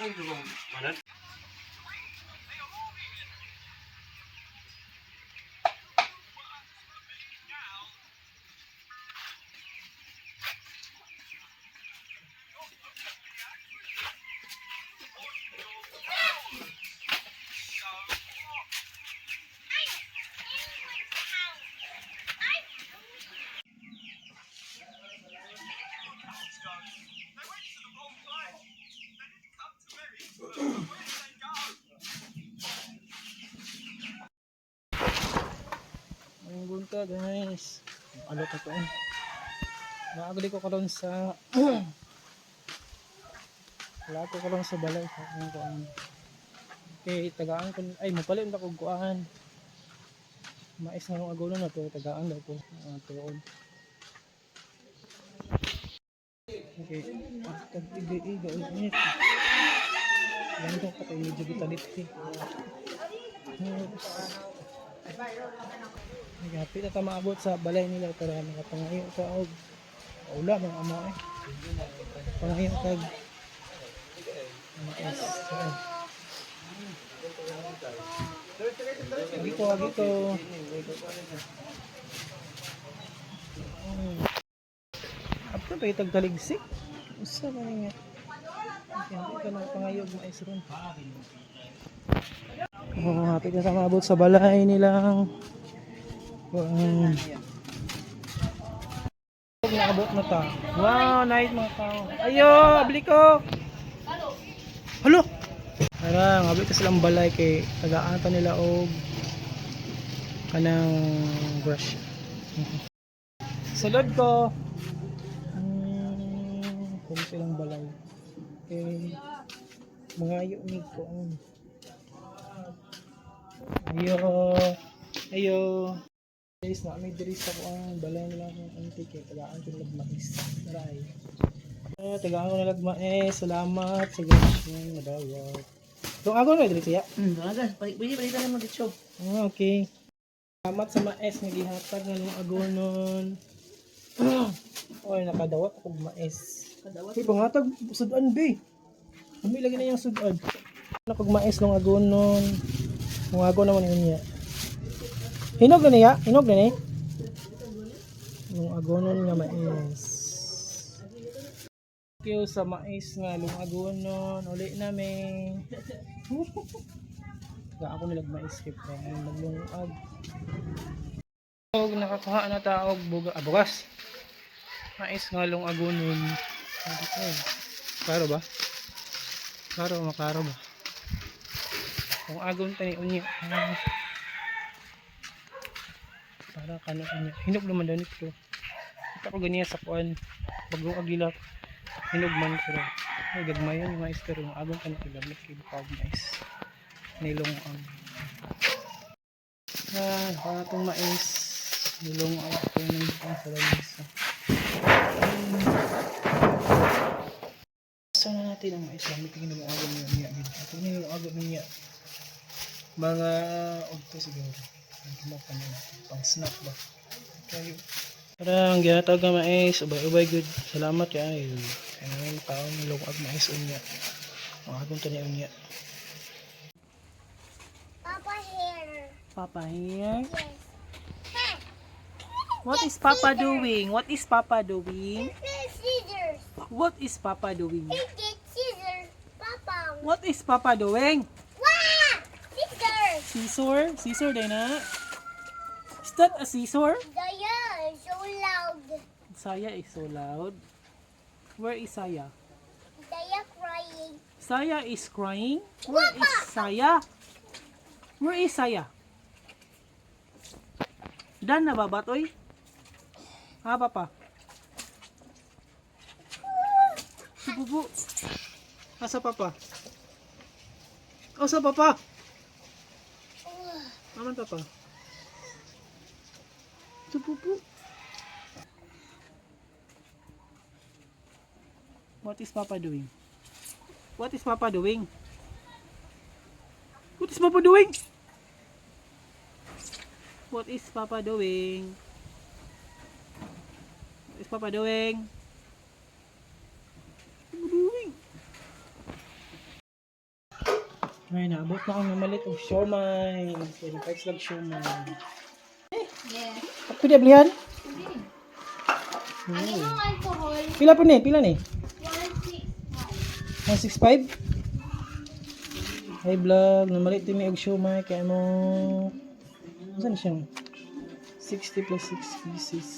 Ang bunta, guys. Ano to to? Naagli ko karon sa wala ko karon sa balay sa akong kuan. Kay tagaan ko ay mopalit na kog kuan. Mais nga nung agulo na to, tagaan daw ko tuon. Okay. Ah, tag iga ulit. Yan ko patay medyo gitalit eh. Oops. Nagapit na ta maabot sa balay nila para makapangayo ta og ula mga amo eh. Pangayo tag mais. Agi ko, agi ko. Ato pa itag taligsik. Usa man nga. Okay, hindi ka na pangayo og mais ron. Oh, hapit na ta maabot sa balay nilang. Naabot na ta. Wow, night mga tao. Ayo, abli ko. Halo. Tara, ngabli ta silang balay kay tagaan ta nila og kanang brush. Sulod ko. Kung silang balay. Kay mga ayo ni ko. Ayo. Ayo. Guys, na may diri sa kuang balay nila akong auntie kay tagaan ko nilag mais. Taray. Eh, tagaan ko nilag mais. Salamat sa grasya madawat. Dong ako na diri siya. Aga, pwede palitan naman dito. Ah, okay. Salamat sa mais nga gihatag nga nung agonon. Oy, nakadawat akong mais. Kadawat. Uy, pangatag sudan be. Kami lagi na yung sudan. Nakog mais nung agonon. Nung agon naman yun niya. Hinog na niya? Hinog na ni? Nung agonon nga mais. Thank you sa mais nga lung agonon. Uli namin. Ga ako nilag mais kay pre. Naglungag. Og nakakuha na ta og bugas. Mais nga lung agonon. Ay, klaro ba? Klaro, maklaro ba? Kung agon tani unya. Ah. Para kano unya. Hinog naman daw nito. Kita ko ganyan sa kuan. Bagong agila. Hinog man pero ay gagmay yun yung mais pero yung agon tani gamit kay bukag mais. Nilong ang. Ah, para tong mais. Nilong ang kung ang sa lamesa. Gusto na natin ang mais. Gamit yung nilong agon niya. Ito nilong agon niya. Mga ogto siguro. Ang pa nila. Pang snack ba? Kayo. Parang gihatag nga mais. Ubay-ubay good. Salamat kay. Kaya makaon nilong ag mais unya. Ang agon to niya unya. Papa here. Papa here. Yes. What is Papa doing? What is Papa doing? Get scissors. What is Papa doing? He get scissors. Papa. What is Papa doing? Wow! Scissors. Scissor? Scissor, Dana? Is that a scissor? Daya is so loud. Saya is so loud. Where is Saya? Daya crying. Saya is crying. Where is Saya? Where is Saya? Dan na ba batoy? Ha, Papa? Sububu. Asa Papa? Asa Papa? Aman Papa? Sububu. What is Papa doing? What is Papa doing? What is Papa doing? What is Papa doing? What is Papa doing? What is Papa doing? Ngayon, naabot na akong namalit og siomay. Pwede kahit slag siomay. Yes. Pwede ablihan? Ang imong alcohol, Pila po ni? Pila ni? 165. 165? Hi vlog, namalit din mi og siomay kaya mo. Saan siya? 60 plus 6 pieces.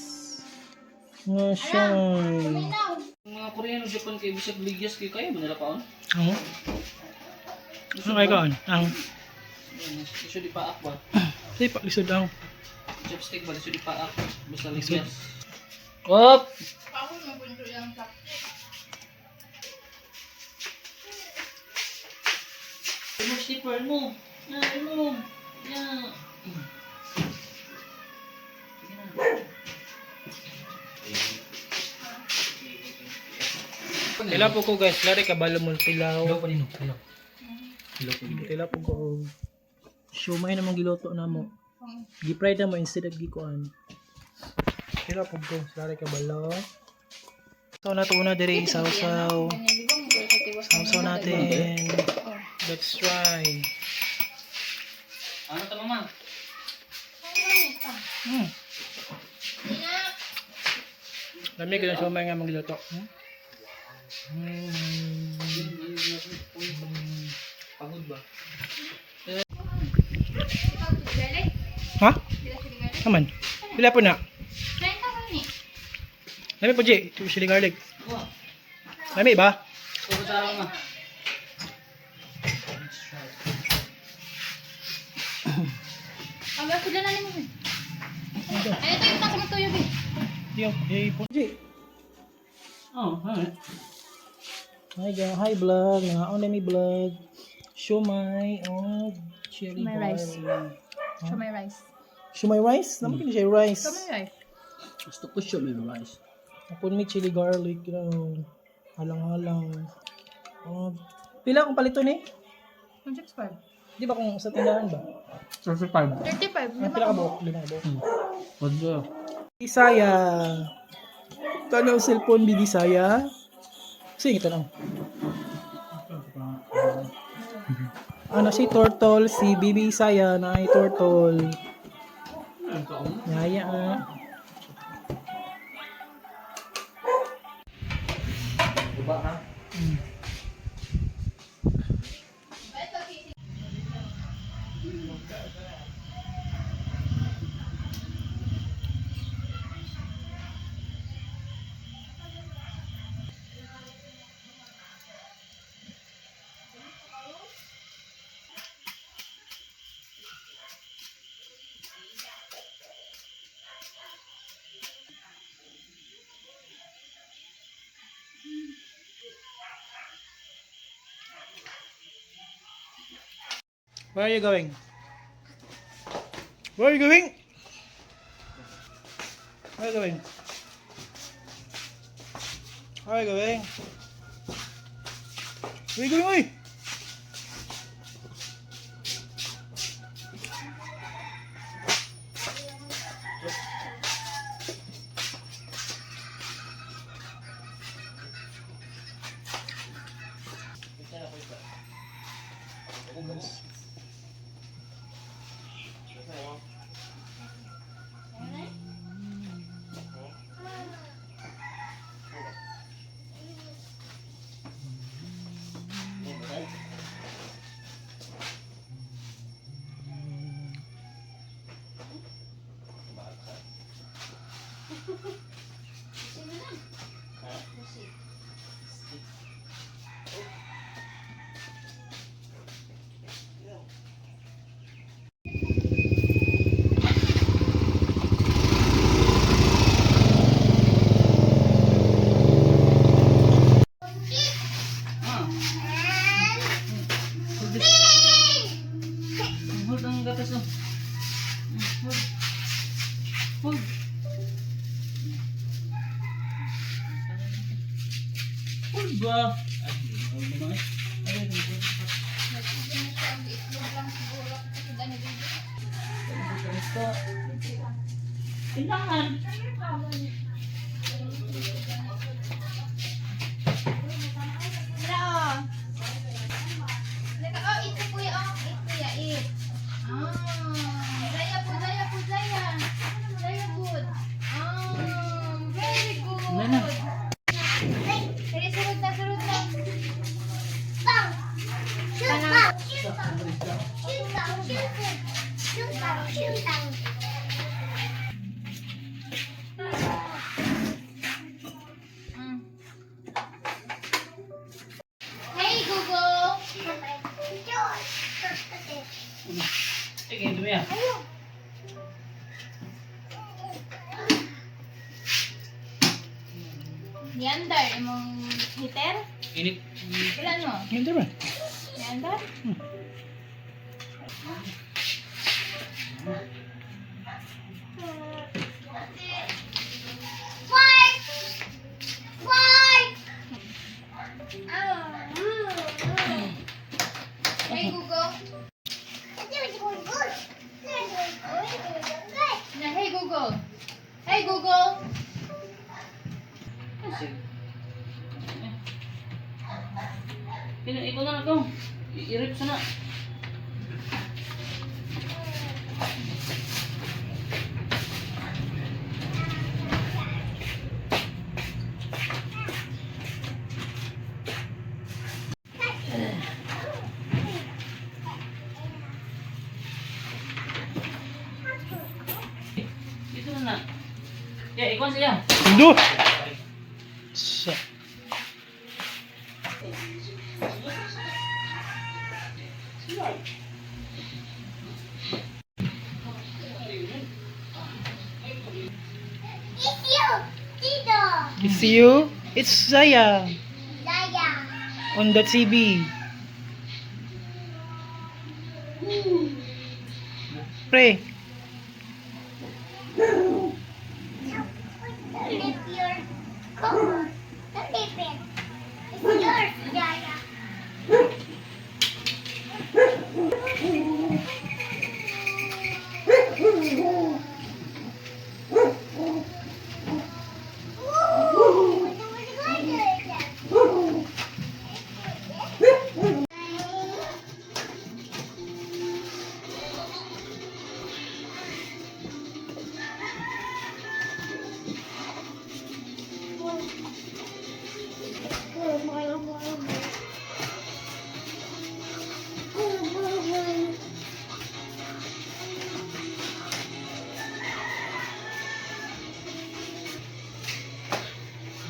Nga siomay. Minaw. Mga Koreano, Japan kay bisag ligyas kay kaya mo nila kaon. Ang? Ano kayo kaon? Ang? Lisod di paak ba? Di pa, lisod ang. Chopstick ba lisod di paak? Basta ligyas. Op! Remove slipper mo. Na, remove. Yeah. Sige na. Tila po ko guys, lari kabalo mo tilaw. Hello pa nino. Hello. Hello pa nino. Tila po ko. Siomay namang giluto na mo. Gi-fry na mo instead of gikuan. Tila po ko, lari kabalo. So nato una diri sausaw. Sausaw natin. Let's try. Ano ta mama? Dami ko na siomay nga magluto. Hmm? Mm. Pagod ba? Ha? Naman. Pila po na? Dami po, G. Ito chili garlic. Dami ba? Pagod sa ma. Ang sila na nimo. Ay, ito yung tako matuyo eh. Yung, eh, po. G. Oh, hi. Hi, guys. Hi, vlog. Nangaon na mi vlog. Siomay oh, chili Siomay rice. garlic. Siomay rice. Siomay rice? Naman kini siya rice. Siomay rice. Gusto ko siya may rice. Apon may chili garlic, you know. Halang-halang. Oh, pila akong palito ni? 165. Di ba kung sa tindahan ba? 35. 35. Ah, pila ka buok? Lima ka buok. Wala. Bisaya. Tanaw cellphone bi Bisaya. Sige tanaw. Ano si Turtle, si Bibi Isaya na ay Turtle. Yaya ah. Guba ha? Where are you going? Where are you going? Where are you going? Where are you going? Where are you going, oy? Ah. Hold this. Hold ang gatas oh. Hold. Hold. Hold ba? Ay, hold naman eh. Ay, hold. Kailangan. Mira oh. Oh, ito. Shooting. Hey Google. Sige, dumiya. Niandar imong heater? Init. Ilan mo? Hindi ba? Niandar? Five. Five. Hey Google. Na, hey Google. Hey Google. Sige. Kina, ikaw na lang to. I-rip sa na. Dito na na. Yeah, ikaw siya. Indo! Sa. It's you, Tito. It's you. It's Zaya Daya. On the TV. Pre, Flip your cover. Flip it. It's yours, Daya.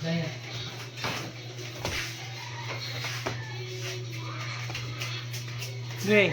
Zaya. Dre.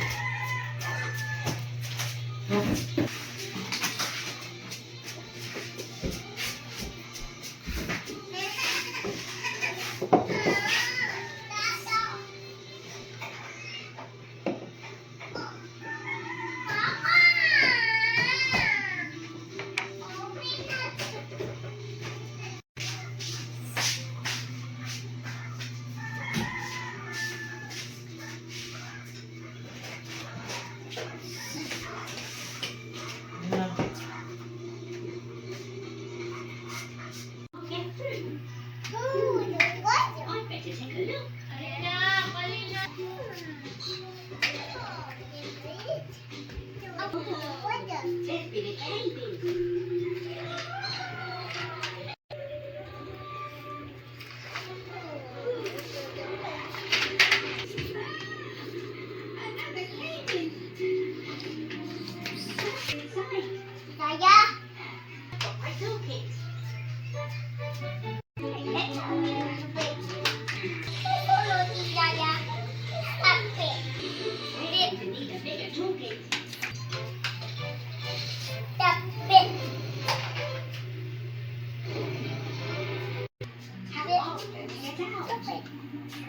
Daya. Daya, Daya.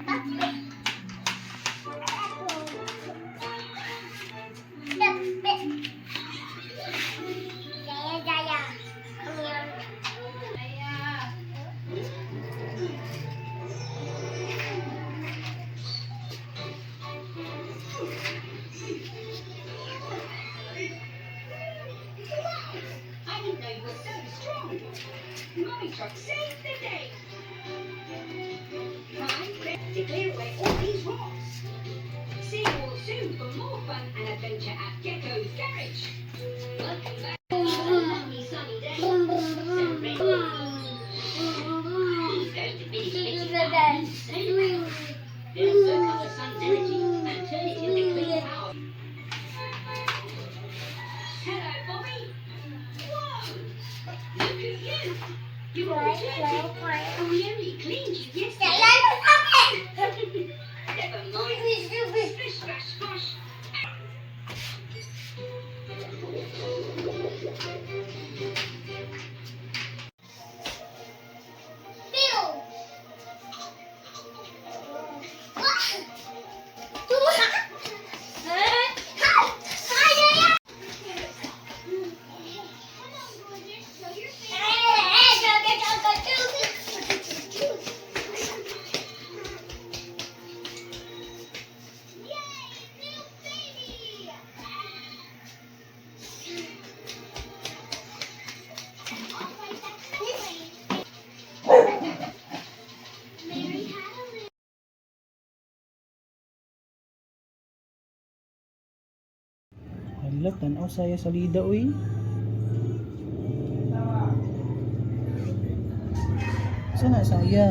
Come here. Aya. I didn't know you were so strong. Mummy Truck saved the day. Time to clear away all these rocks. See you all soon for more fun and adventure at Gecko's Garage. Welcome back to a lovely sunny day. So ready. He's going to finish fixing our new solar panels. They'll soak up the sun's energy and turn it into clean power. Hello, You're all dirty. And we only cleaned you yesterday. Jaya, stop it! Never mind. Splish, splash, splash. Bill. One, two, hi, hi, Jaya. Yay, new baby! Mary had a little. Hala, tanaw saya salida uy. Sana saya?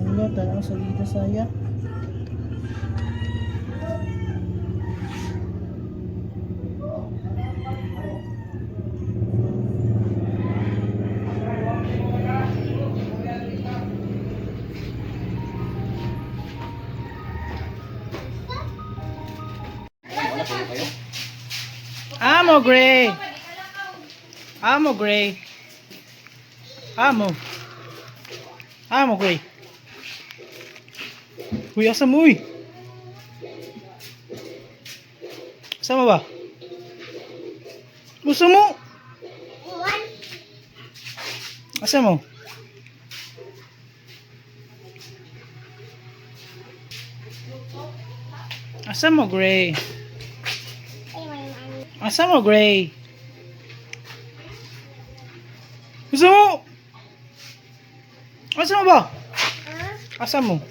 Hala, tanaw salida saya. Amo, Gray. Amo, Gray. Amo. Amo, Gray. Uy, asa mo, uy? Asa mo ba? Gusto mo? One, Asa mo? Asa mo, Gray? ay, my mommy. Asa mo, Gray? Gusto mo? Asa mo ba? Huh? Asa mo? I'm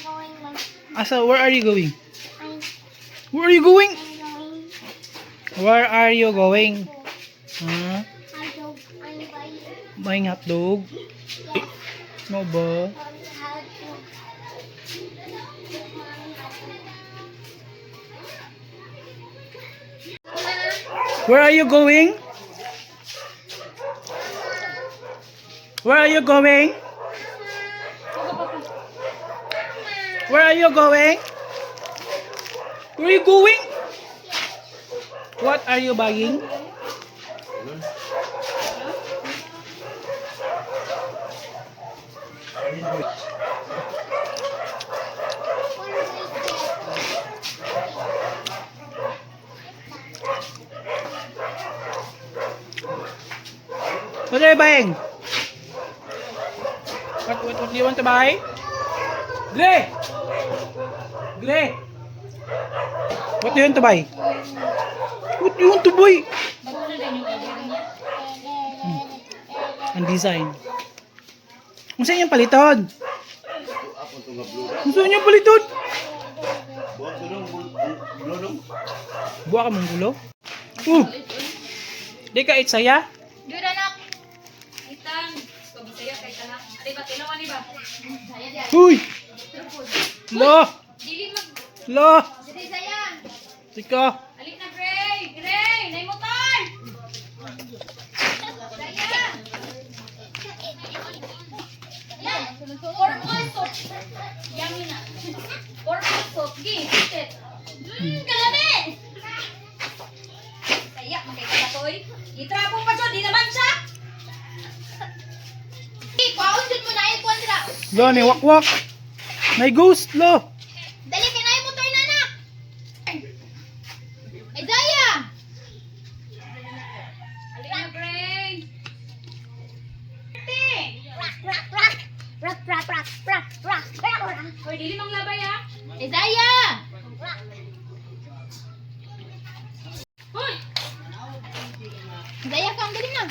going, mom. Asa, where are you going? I'm, Where are you going? I'm going. Where are you going? Huh? I don't, I'm buying. Buying hot dog? Yes, No ba? mommy had to. Mommy had to. Mama, Where are you going? Where are you going? Where are you going? Where are you going? What are you buying? What are you buying? What do you want to buy? Gray! Gray! What do you want to buy? What do you want to buy? Ang design. Kung saan yung paliton? Kung saan yung paliton? Buwa ka mong gulo? Di ka itsaya? Good anak. Itang. Pabisaya kay tanak. Ari ba tilawan ni ba? Saya di. Uy! Lo! Dili mag Lo! Dili saya. Tika! Ali na Gray. Gray, nay motor. Saya. Yan. Purple soup. Yummy na. Purple soup. Gi, sit. Kalami. Saya makita na to oy. Itrapo pa jud, di naman siya. Kwaon jud mo na ay kuan dira. Lo, ni wakwak! May ghost, lo! Dali kay naay motor na nak. Ay Zaya. Ali na Gray. Rock, rock, rock. Rock, rock, rock, rock, rock, rock, rock. Hoy, dili mang labay ha. Ay Zaya. Rock. Hoy. Zaya ka, ang dali na.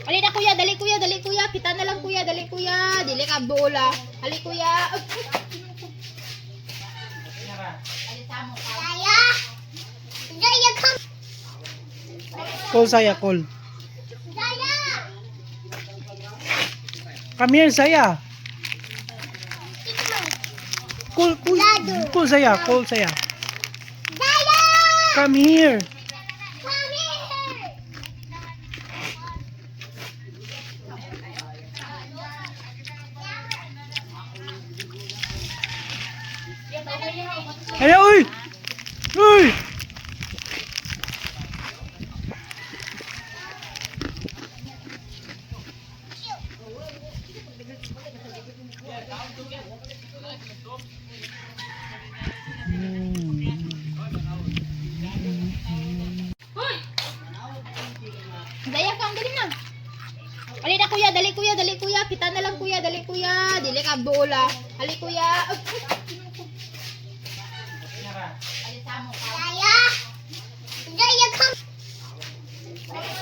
Ali na kuya, dali kuya, dali kuya. Kita na lang kuya, dali kuya. Dili ka bola. Ali kuya. Jaya. Jaya, come. Call saya, call. Jaya. Come here, Saya. Call, call, call Saya, call Saya. Jaya. Come here. Come here. kuya, dali kuya, dali kuya. Kita na lang kuya, dali kuya. Dili ka bola. Dali kuya. Jaya! Jaya, come!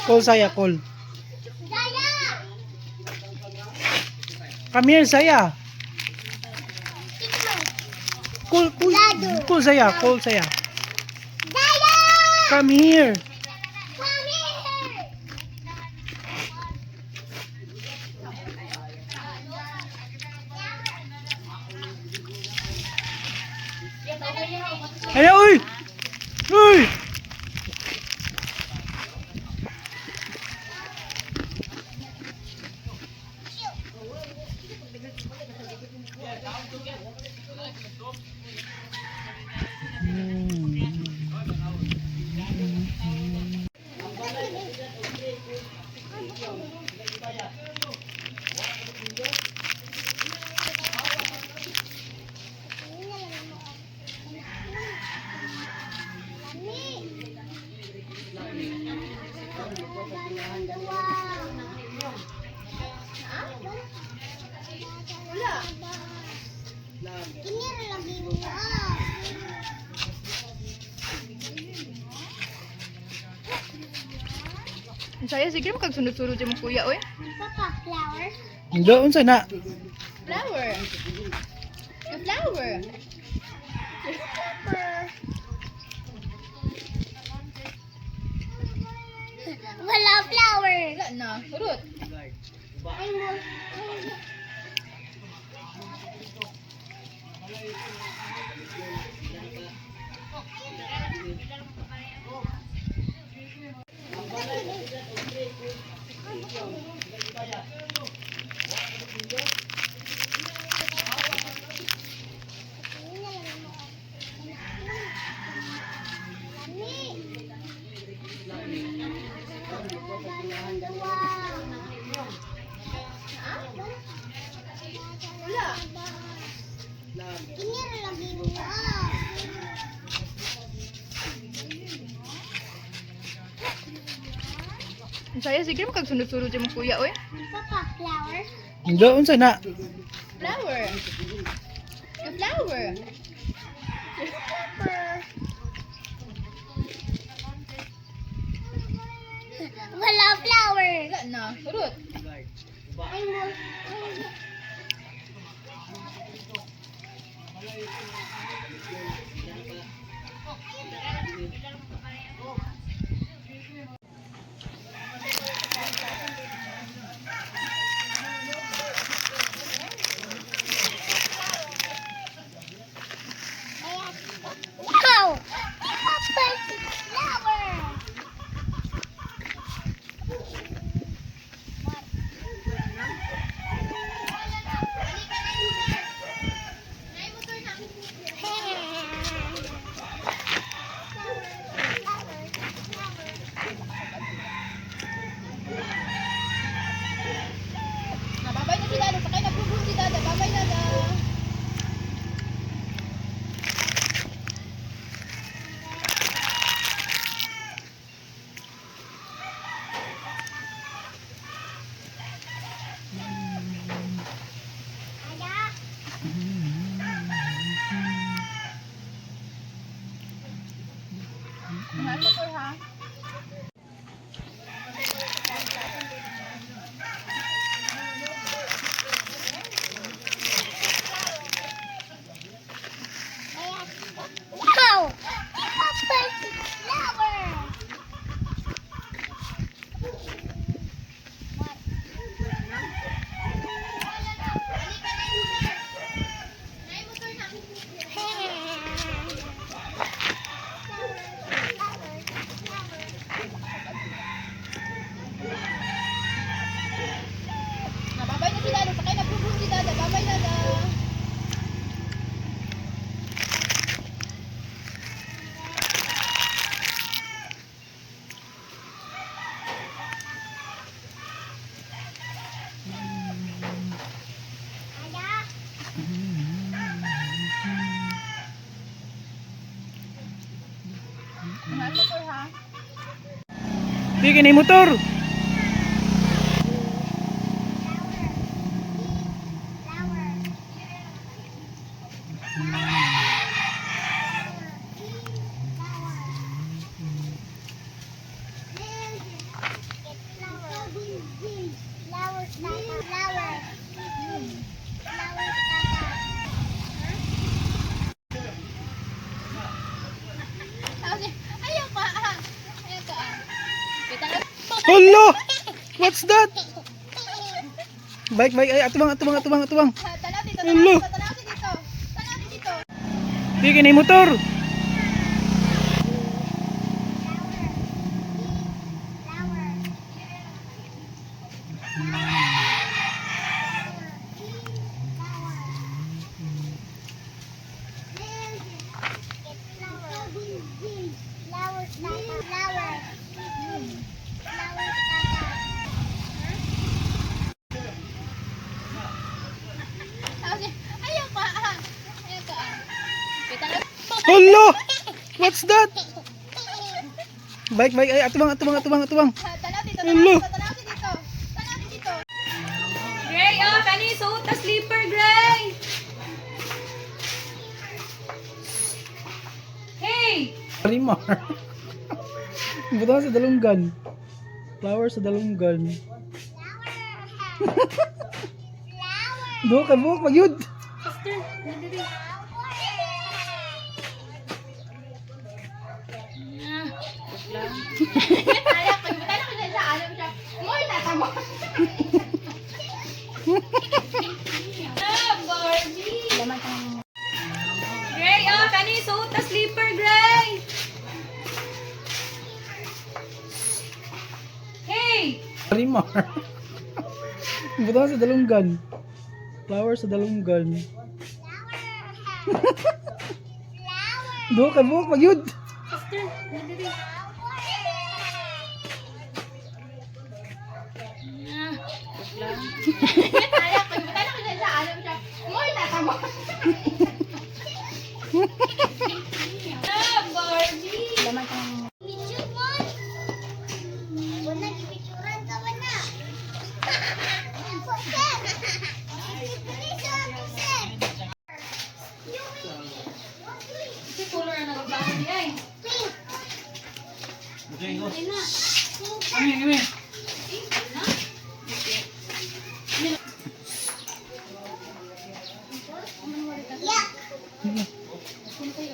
Call saya, call. Jaya! Come here, saya. Call, call, call saya, call saya. Jaya! Come here. Come here! Ay, uy! Uy! Wala. Ini lagi buah. Saya sige mo kag sunod-sunod mo kuya oy. Papa, flower. Hindi, unsa na? Flower. The flower. Wala flower. Wala na. Surot. Ay mo. Wala. Ini lagi buah. Saya sige mo kag sunod-sunod mo kuya oy. Papa, flower. Hindi, unsa na? Flower. The flower. Wala flower. Wala na. Surot. Ay mo. Wow! Papa, flower! Nababay na si Dada. Sakay na bubong si Dada. Babay Dada. Mahal mo to ha. Wow! Papa, flower! Nababay na si Dada. Sakay na bubong si Dada. Babay Dada. Mahal mo to ha. Di kini motor. Hello! What's that? Bike, bike. Ay, atubang, atubang, atubang, atubang. Tanaw dito, Hello. tanaw dito, tanaw dito. Tanaw dito. Di kini motor. Flower, flower. Flower, tata. Tapos, ayaw pa. Ah. Ayaw ka. Ah. Okay, tanaw. Hello! What's that? Bike, bike. Ay, atubang, atubang, atubang, atubang. Tanaw dito, Hello. tanaw dito, tanaw dito. Tanaw dito. Gray, oh, kani suot na slipper, Gray. Hey! Rimar. Buta sa dalunggan. Flower sa dalunggan. Buhok ka, buhok, magyud. Sister, nandito. Ayaw, pagbutan ako siya sa alam siya. More tata mo. Ah, Barbie. Gray, oh, kani suot na slipper, Gray. Hey! Rimar. Buta sa dalunggan. Flower sa dalunggan. Buhok ka, buhok, magyud. Sister, nandito. Ayaw, pagbutan ako siya sa alam siya. More tata mo. Ah, Barbie. Picture mo. Wala, picturean ka wala. Sir! Sir! Kasi color na nagbabago niya eh. Pink. Okay, go. Kami, kami.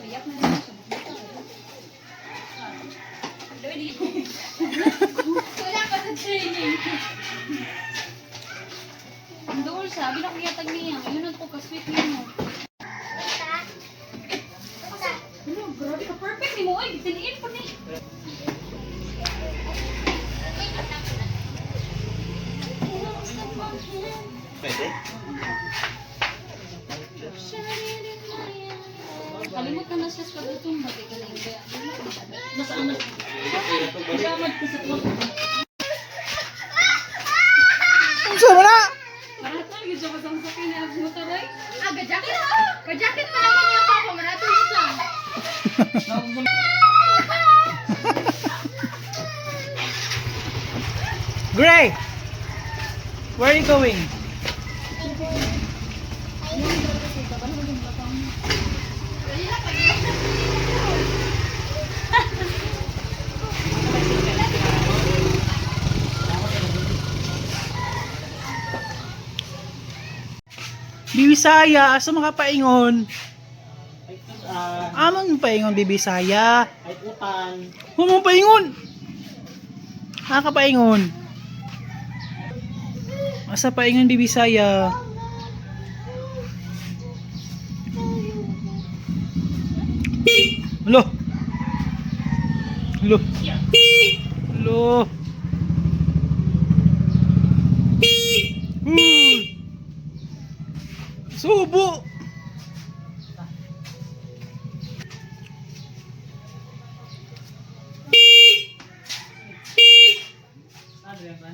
Yak. Wala ka sa training. Ang dool siya, bilang kuyatag niya. Yun ang ko ka-sweet niya mo. Basta. Basta. Ano, grabe ka perfect ni mo. Oy, tiniin po ni. Pwede? Kalimot na na siya sa pagutong bagay ka lang. Mas ano? Salamat ko sa tuwa. Unsa ba na? Marata, yun siya kasang sakay na ang motor ay. Ah, gajacket. Gajacket pa naman niya papa. Marato siya. Gray! Where are you going? Bibisaya, asa makapaingon? Ay, ah, Amon paingon Bibisaya. ay utan. Huwag mong paingon! Nakakapaingon. Asa paingon Bibisaya? Hello. Hello. Hello. Uy. Subo. Ano yan ba?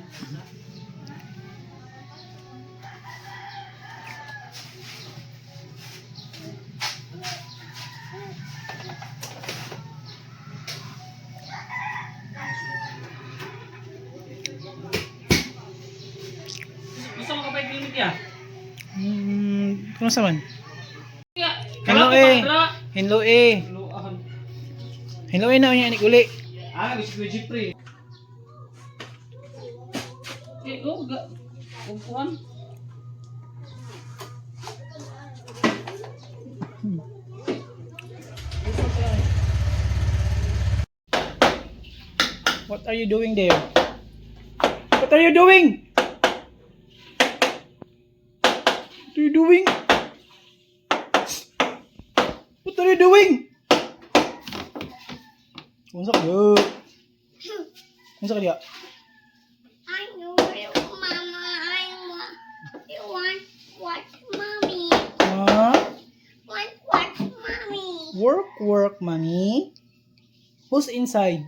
Gusto mo ka pa i-clinic ya? Kung sa man? Ya, Hello eh. Hello eh. Hello. Hello eh na unya ni uli. Ah, gusto ko Jeffrey. Eh, oh, ga. Kumpuan. What are you doing there? What are you doing? What are you doing? What are you doing? Unsa ka? Unsa ka diha? I know you, Mama. I want. You want what, Mommy? Ha? Want what, Mommy? Work, work, mommy. Who's inside?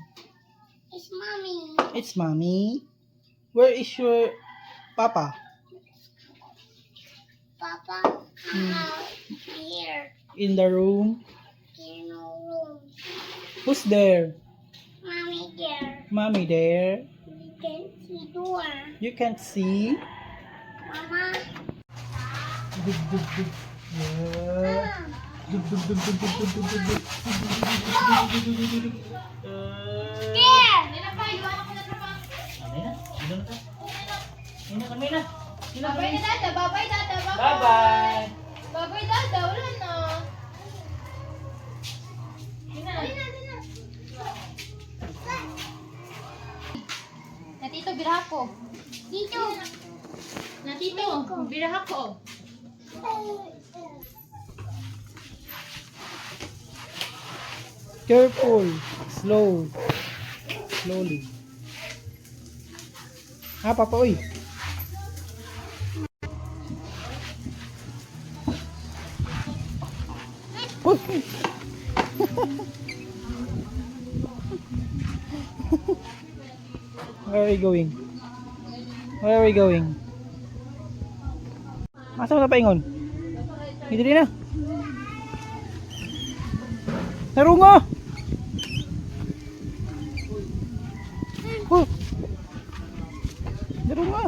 It's Mommy. It's mommy. Where is your papa? Papa, out here In the room. in the room. Who's there? Mommy there. Mommy there. You can see door. You can't see. Mama. Dug, dug, dug. Yeah. Dug, dug, dug, dug, dug, dug, dug, dug, dug. Dug, dug, dug, dug, dug, dug. There. Nila pa, iwan ako na trabaho. Kami na. Dito na ta. Kami na, kami na. Babay na dada, babay dada, babay. Bye-bye. Babay dada, wala na. Dali na, dali na. Natito, biraha ko. Dito. Natito, biraha ko. Careful. Slow. Slowly. Ah, papa, uy. Uy. Where are we going? Where are we going? Asa mo na paingon? Hindi na. Narungo! Oh! Narungo!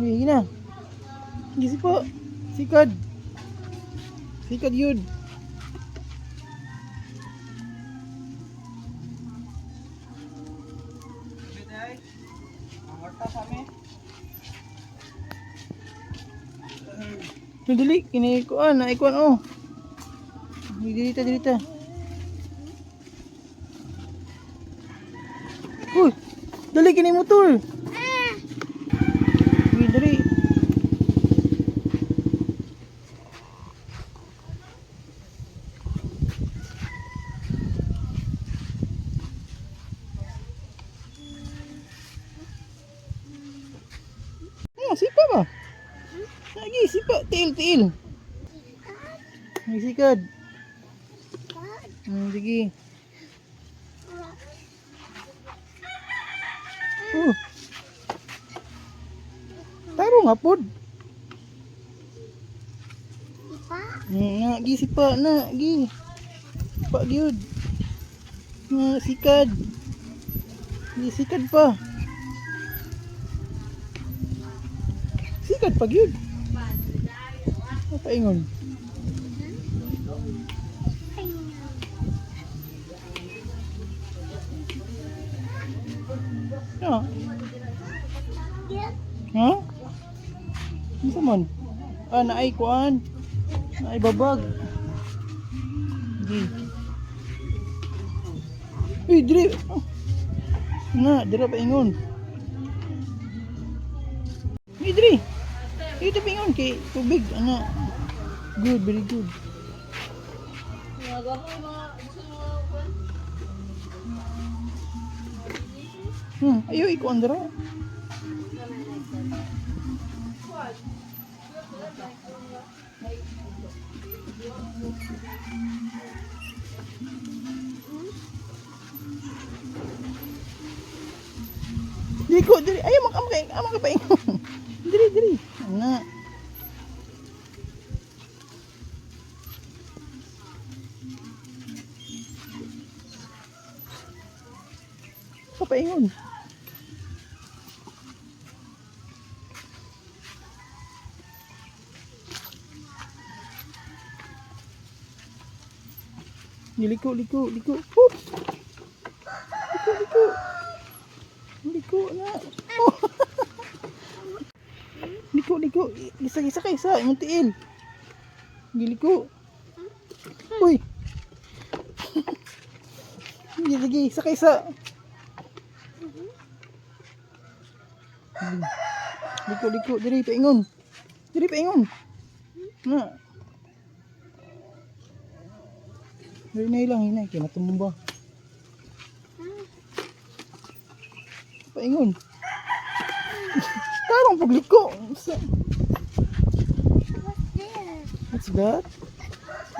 Hindi na. Hindi po. Sikad. Sikad yun. Dali, kinikuan, naikuan oh. Dili ta, dili ta. Uy, dali kini motor. Dali, dali. Ah, sipa ba? Lagi, sipa. Tiil, tiil. Ay, sikad. Sige. Oh. Taro nga pod. Diba? Na, gi sipa na, gi. Pa gyud. Na sikad. Gi sikad pa. Sikad pa gyud. Paingon. Ha? Ha? Unsa man? Ah, naay kuan. Naay babag. Di. Uy, diri. Oh. Na, dira pa ingon. Uy, diri. Dito pa ingon kay tubig ana. Good, very good. Ayo ikuan dira. Dili ko, dili. Ay, mak mak mak pa ingon. Dili, dili. Ana. Papaingon. Liko, liko, liko. Hop! Liko, liko. Liko na. Oh. Liko, liko. Isa, isa ka, isa. Imong tiil. Giliko. Uy. Sige, sige. Isa ka, isa. Liko, liko, diri paingon. Diri paingon. Na. Diri na ilang hinay kay matumba. Paingon. Tarong pagliko. What's there? What's that?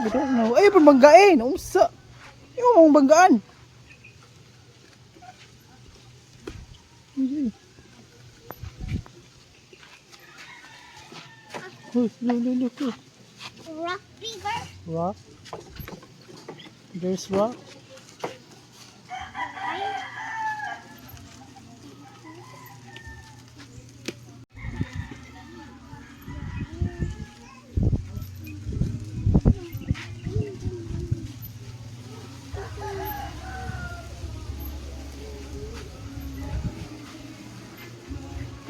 I don't know. Ay, pabanggain. Unsa? Yung mong banggaan. Uy, uy. Look, look, look, look. Rock bigger. Rock. There's rock. Right?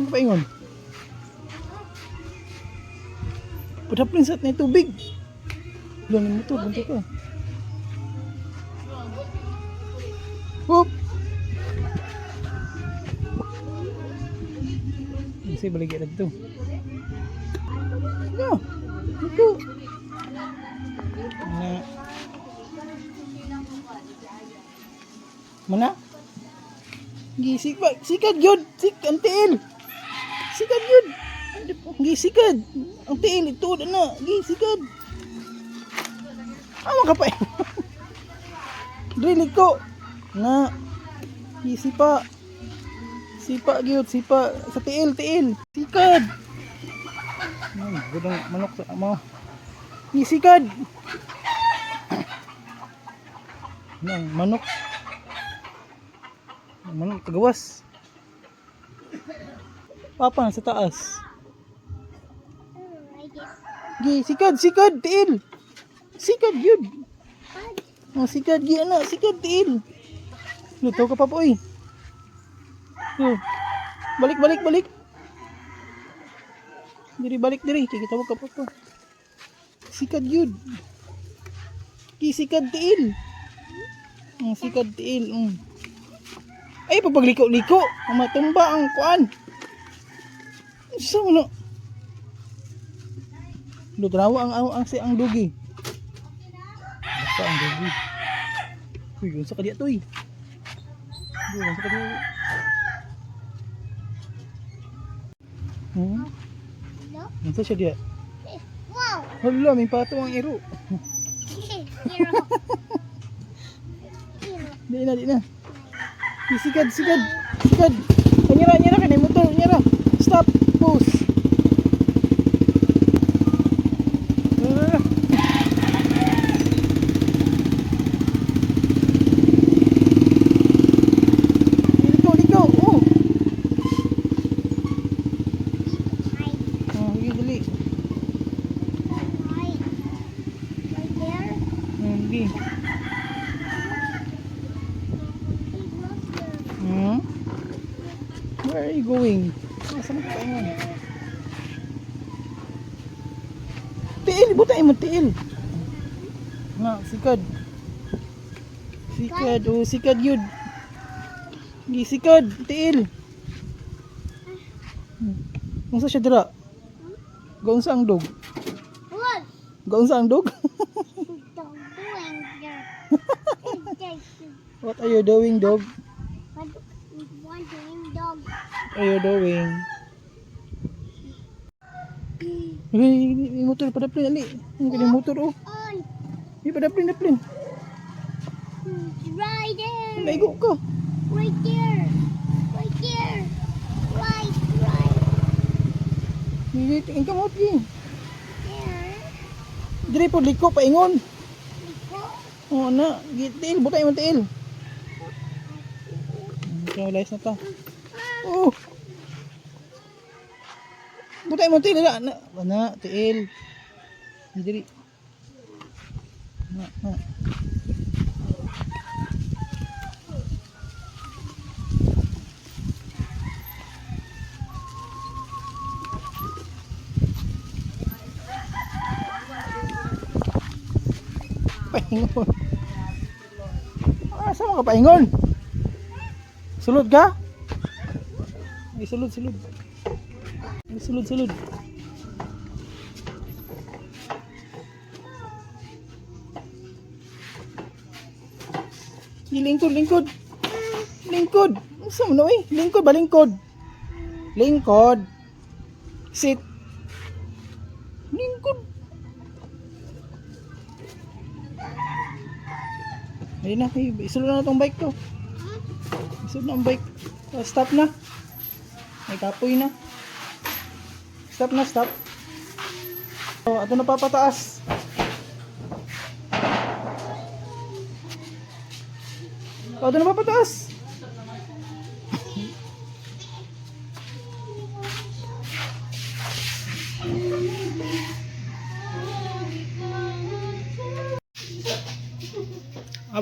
Ano pa ingon? Padaplin sa na tubig. Wala ni motor, bunto ka. Whoop! Kasi baligya na dito. No! Ito! Na. Mana? Gisik ba? Sikad yun! Sik, ang tiil! Sikad yun! Gisikad! Ang tiil, ito na! Gisikad! Amo ka pa eh. Dili ko! Na! Gisipa! Sipa gyud, sipa sa tiil, tiil. Sikad. Gudong manok sa amo. Gisikad. Nang manok. Ang manok tagawas. Papa nasa taas. I guess. Gi, sikad, sikad, tiil. Sikad yun. Oh, sikad, gi, ana, sikad, tiil. Luto ka pa po, oy. Oh. Balik, balik, balik. Diri, balik, diri. Kaya tawag ka pa po. Sikad yun. Gi, sikad, tiil. Ang sikad, tiil. Ay, papagliko-liko. Ang matumba ang kuan. Sa ano? Lutrawa ang si ang dugi. Basta ang dugi. Uy, unsa ka diya toy? Uy, unsa ka diya? No. Unsa siya diya? Wow. Hala, may pato ang iro. Hero. Hero. Di na, di na. Di, Sikad, sikad, sikad. Anyara, anyara kay motor, anyara. Stop, pause. Ah. Liko, liko. Oh. Oh, sige, dali. Right. Right there. Sige. He loves there. Where are you going? Saan ka paingon? Tiil, butay mo tiil. Nga, sikad. Sikad, oh, sikad yun. Gi, sikad, tiil. Unsa siya dira? Gaunsa ang dog? What? Gaunsa ang dog? Dog doing there? What are you doing, dog? What what doing dog? What are you doing? Uy, may motor padaplin ali. Ang kanyang motor oh. On. May padaplin daplin. Right there. Maigo ka. Right there. Right there. Right, right Hindi tingin ka mo gi. there. Diri po liko paingon. Liko. Oo na, tiil butay mo tiil. Okay, wala na ta. Oh. Butay mo tiil na na, na tiil. Diri. Na, na. Paingon. Ah, saan ka paingon? Sulod ka? Ay, sulod, sulod. Sulod, sulod. Lingkod, lingkod. Lingkod. Unsa man oy? Lingkod ba lingkod? Lingkod. Sit. Lingkod. Ayun na, ay, isulod na tong bike ko. Isulod na ang bike. Oh, stop na. Ay, kapoy na. Stop na, stop. Oh, ato na papataas. Oh, ato na papataas.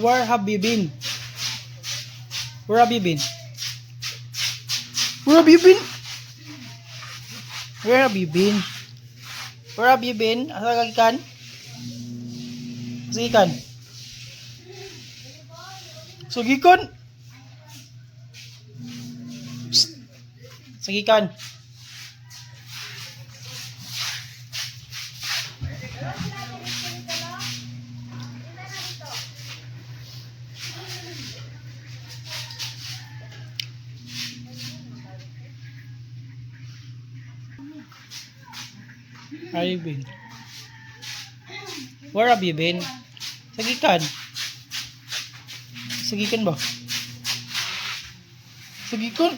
Where have you been? Where have you been? Where have you been? Where have you been? Where have you been? Asa ka gikan? Asa gikan? So gikan? Psst. Sa gikan? Where have you been? Where have you been? Sa gikan? Sa gikan ba? Sa gikan?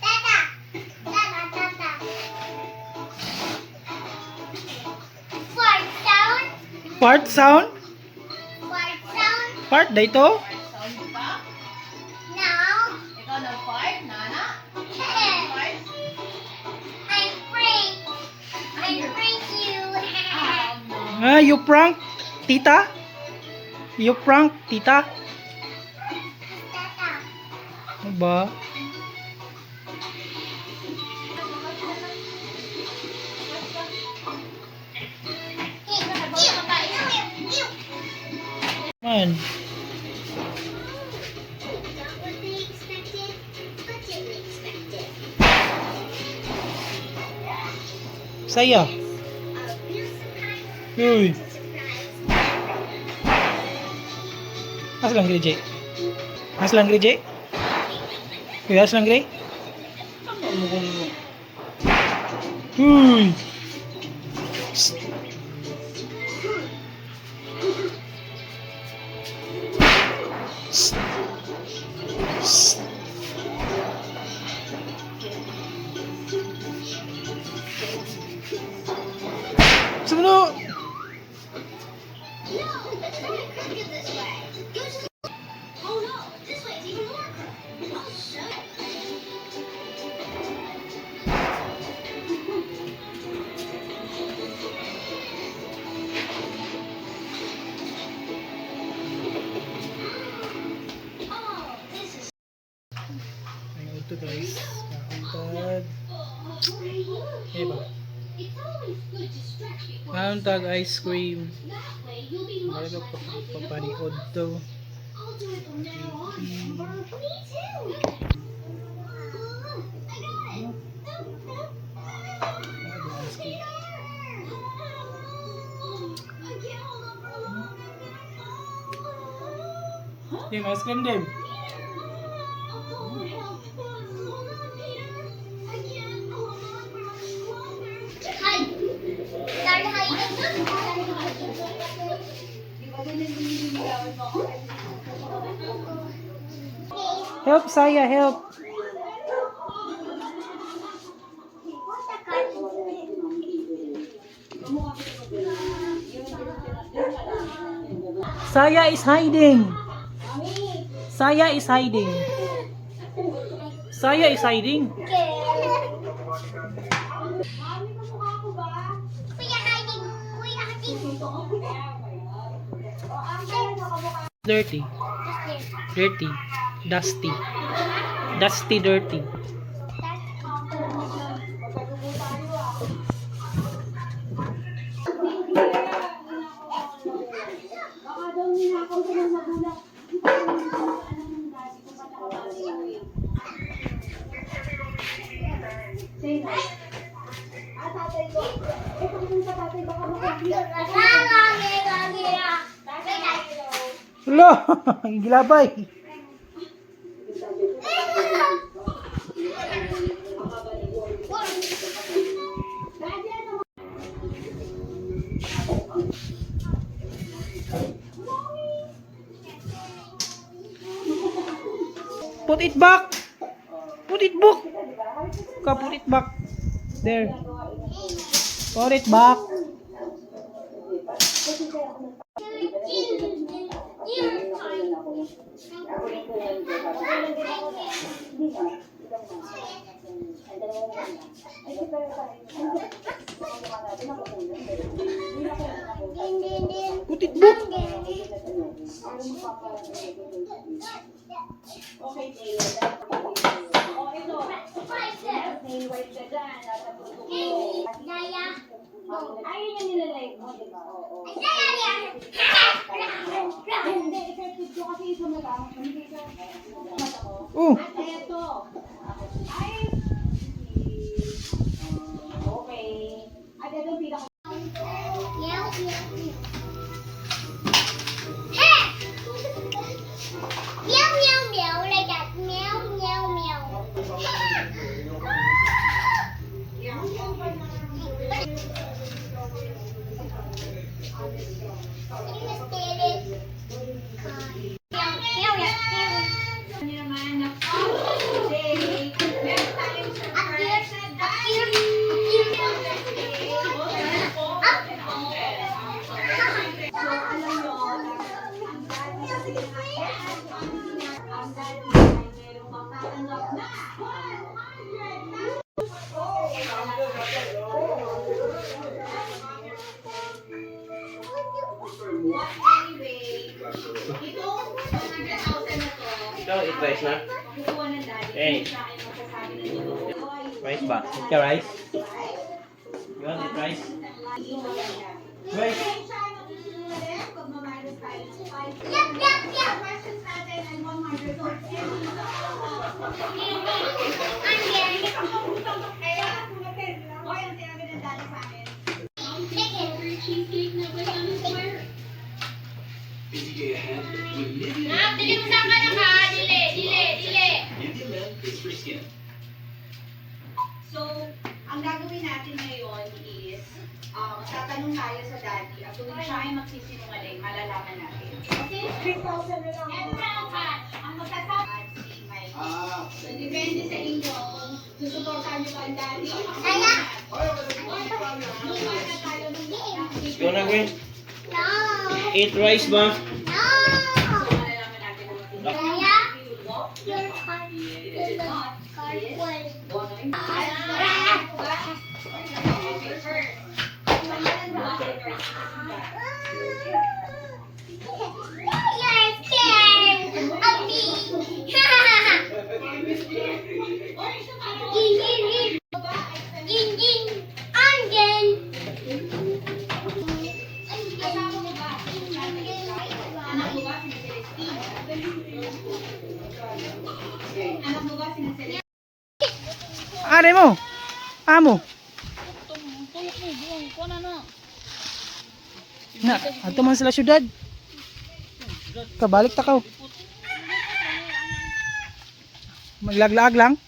Tata. Tata, tata. Fart sound. Part sound? Fart sound. Part dito? Sound pa? Now. Ikaw na fart, nana? Fart? I'm prank. I'm prank you. Ah, no. Ah, you prank tita? You prank tita? Tata. Ano ba? Ew, ew, ew. Man. Not what they expected, but didn't expect it. Saya. A real surprise. Uy. To surprise everyone. Asa lang Jay? Asa lang Jay? Uy, asa lang Gray? Uy. Psst. Psst. Psst. Sumunod! No, it's not crooked this way. Go to the. Oh no, this way is even more crooked. I'll show you. Oh, this is. Ay, ito guys. Kauntag. Eh ba? It's always good to stretch before Kauntag ice cream. That way you'll be much Bago less pa likely to fall papaniod off. to. I'll do it from now on, Amber. Me too. I got it. Ice cream. I can't hold on for long. I'm gonna fall. Dim, ice cream dim. I'll call for help. Hold on, Peter. I can't hold on for much longer. Hi. Sorry, hi. Di ba ganyan din yung ginagawa mo? Okay. Help, Saya, help. Saya is hiding. Saya is hiding. Saya is hiding. Kuya hiding. Kuya hiding. Dirty. Dirty. Dusty. Dusty dirty. Hello, gilabay. Put it back. Put it back. Ka put it back. There. Put it back. Put it back. Ayun yung nilalike mo, di ba? Oo. Hindi, effective ko kasi sa mata. Hindi sa mata ko. Oh. At eto. Ay, okay. At eto ang pinaka Meow, meow, meow. Hey! Meow, meow, meow, like that. Meow, meow, meow. Meow, meow, meow. niyo naman na today, meron tayong Up here, surprise na up here, up here. Up. So, alam nyo, ang daddy kasi ang daddy ay merong matatanggap na 100,000. Anyway, itong 100,000 na to, Ikaw, eat rice na? kukuha ng daddy. Hey. Siya ay magsasabi ng totoo. Rice ba? Eat ka rice? You want eat rice? Rice. Siya ay magsisinungaling pag maminus tayo ng 5. Yep, yep, yep. Questions natin ay 100. So, I'm here. Kaya, hoy, ang sinabi ng daddy sa amin. Chicken. Cheesecake na ba yung square? Nak, dili mo saan ka na ka. Dili, dili, dili. So, ang gagawin natin ngayon is, tatanong tayo sa daddy at kung siya ay magsisinungaling, malalaman natin. Okay? 3,000 na lang. Ang magsasabi at si Mike. So, depende sa inyo kung susuportahan niyo ba ang daddy o Saya. Mukha na tayo ng Let's go na, Gwen. No. Eat rice ba? No. So, malalaman natin kung magsisinungaling. Saya. Walk. Your car. Car was. Okay, first. Pangalan mo ba? You're scared of me. Ding, ding, ding. Ding, ding. Angen. Asawa mo ba? Anak mo ba si Celestine? Anak mo ba si Celestine? Are mo. Amo. Tuyok mo, buong. Kuha na na. Na, adto man sila syudad. Kabalik ta kaw. Maglaglaag lang.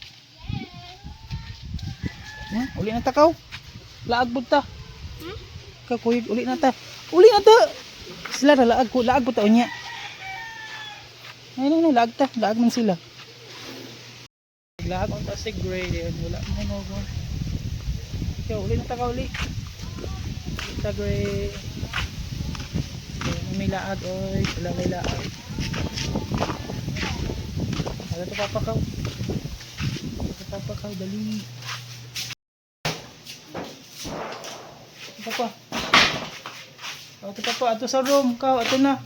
Uli na ta kaw. Laag pud ta. Kakuyog uli na ta. Uli na ta. Sila ra laag ko, laag pud ta unya. Ay, no, no, laag ta, laag man sila. Naglaag unta si Gray din. Wala mo no go. Ikaw, uli na ta ka uli. Uli ta, Gray. Okay, may laag oy, wala may laag. Wala to papa ka. Ito papa ka, dali. Ito papa. Ato papa, ato sa room, ka, ato na.